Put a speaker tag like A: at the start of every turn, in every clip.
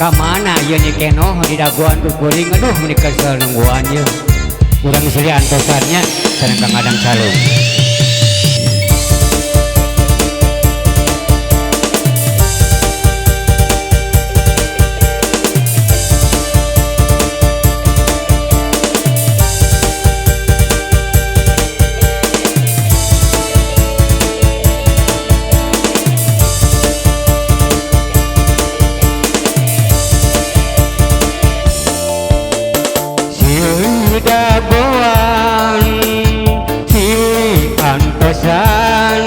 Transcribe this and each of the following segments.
A: Kamana ieu Nyi Kenoh di dagoan ku kuring, aduh meuni kesel nungguan ieu. Urang seri antosannya sareng Kang Adang Calung. Dagoan silih antosan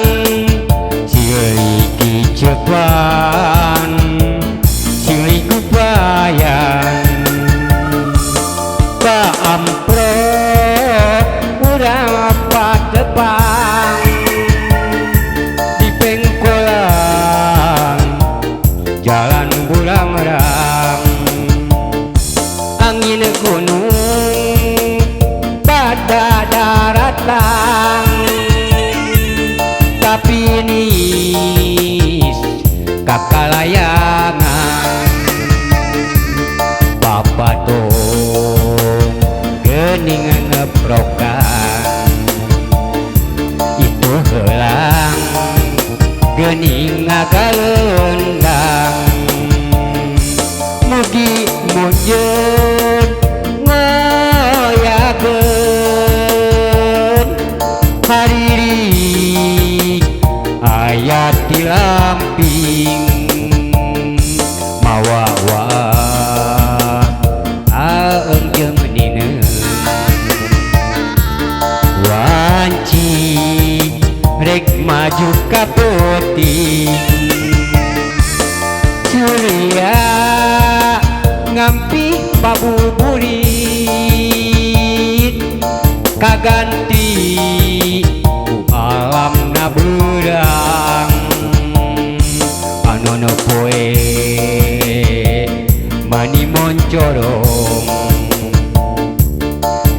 A: silih kicepan silih kupayan paamprok urang patepang di pengkolan jalan bulangrang angin gunung pada daratan tapi nis kakalayangan bapatung geuning ngeprokan itu heulang geuning ngagalendang mugi mujeun ngoyakeun hariri aya ti lamping mawawa aeung jeung dineung wanci rek maju ka peuting Surya ngampih pabuburit kaganti ku alamna beurang anono poe mani moncorong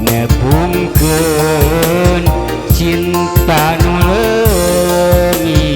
A: nepungkeun cinta nu leungit.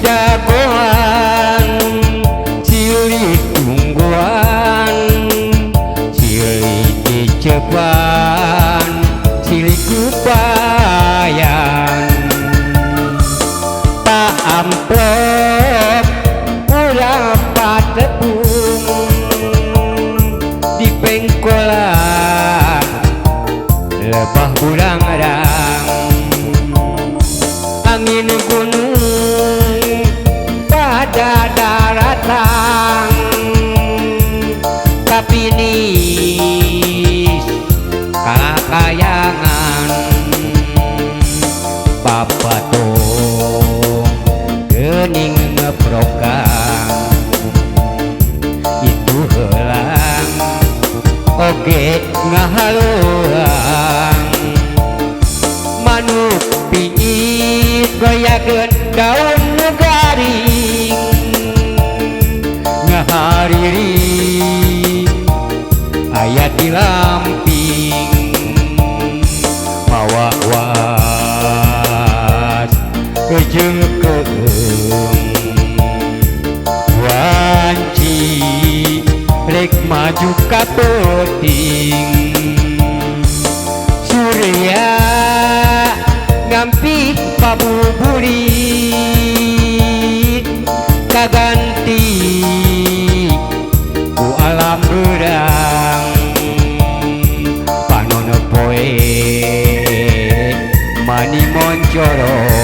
A: Dagoan silih tungguan silih dicepan silih kupayan tak amplop ulah patepung di pengkolan lebah bulangrang angin gunung pada daratan kapinis kakayangan papatung geuning ngeprokan itu heulang oge ngahaluang manuk piit goyakeun daun nu garing ngahariri aya di lamping mawa was jeung keung wanci rek maju ka peuting Surya ngampih pabuburit kaganti ku alam beurang panono poe mani moncorong.